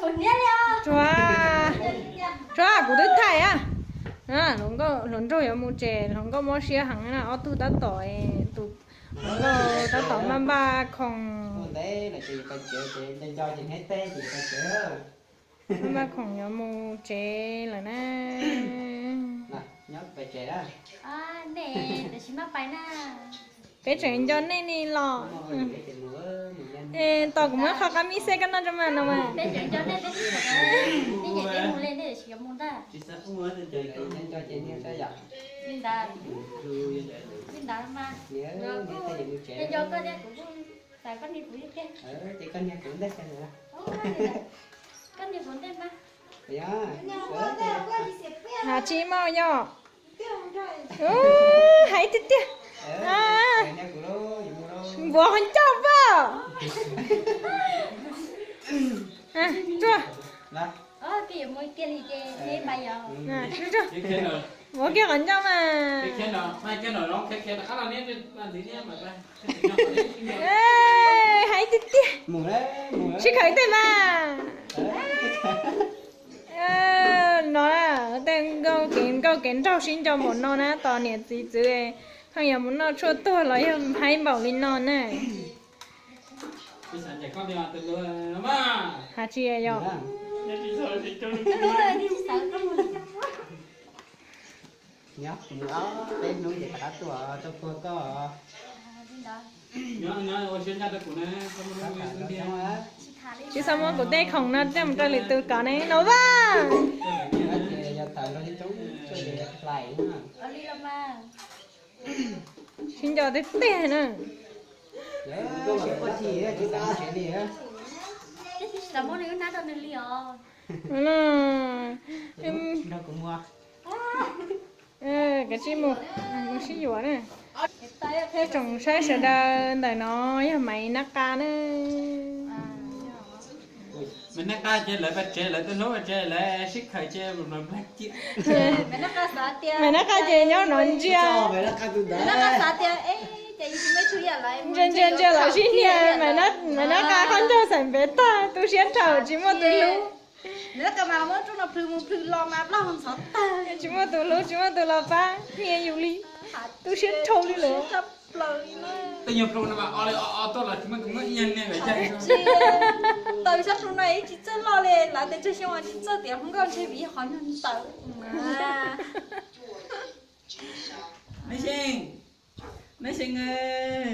Tsuag, tsuag kuv twb thaij a. Hluas nkauj hluas nraug yuav mus tsev, hluas nkauj mob siab heev na, ob tug tab tom, tus hluas nkauj tab tom npaj npaj khoom. Npaj npaj khoom yuav mus tsev lawm na. Peb tseem nco nej li los. Tos kuv muab qho qab mis xeb koj noj tso mas no mas. Hais tsis muaj yog. Hais tiag tiag. Npuav qhov ncauj pab. Tsuag. Npuav kiag qhov ncauj mas. Hais tiag tiag. Sib khaws tej mas. No, tej nkauj kev, nkauj kev nraug sib nco npaum no na, tos niam txiv txwv pheej yuav mus noj tshuaj tuag los yog haib npaum li no na. Hais tsis yog. Tsis txhob muab kuv tej khoom no coj mus rau lwm tus kov ne no Vaj. Sib nco tiag tiag na. Kav tsij mus, mus sib yuav na. Ib tsoom saib sawv daws, ntawm no yog Maiv Nab Qa na. Maiv Nab Qa ces lawv pais tsev, lawv twb hlub pais tsev, lawv sib khaws ces mus nplag ciam. Maiv Nab Qa ces nyob no ntsia. Ntsia ntsia ntsia lawv sib hnia, Maiv Nab Qa qhov ncauj xaim npev tag, tu siab dhau tsis muaj tus hlub. Tsis muaj tus hlub, tsis muaj tus los pab hnia yus li. Tu siab dhau li lawm. Tej nyuag plu no mas o li o o tuaj los tsis muaj tus muaj ib yag niag lawm. Tau sab plu no ib tsis txawj loj li, lawv tias tsawg xyoo tsis txawj tias hluas nkauj ntshe vim qhov nyuag ntawd. Neb Xyeej, Neb Xyeej.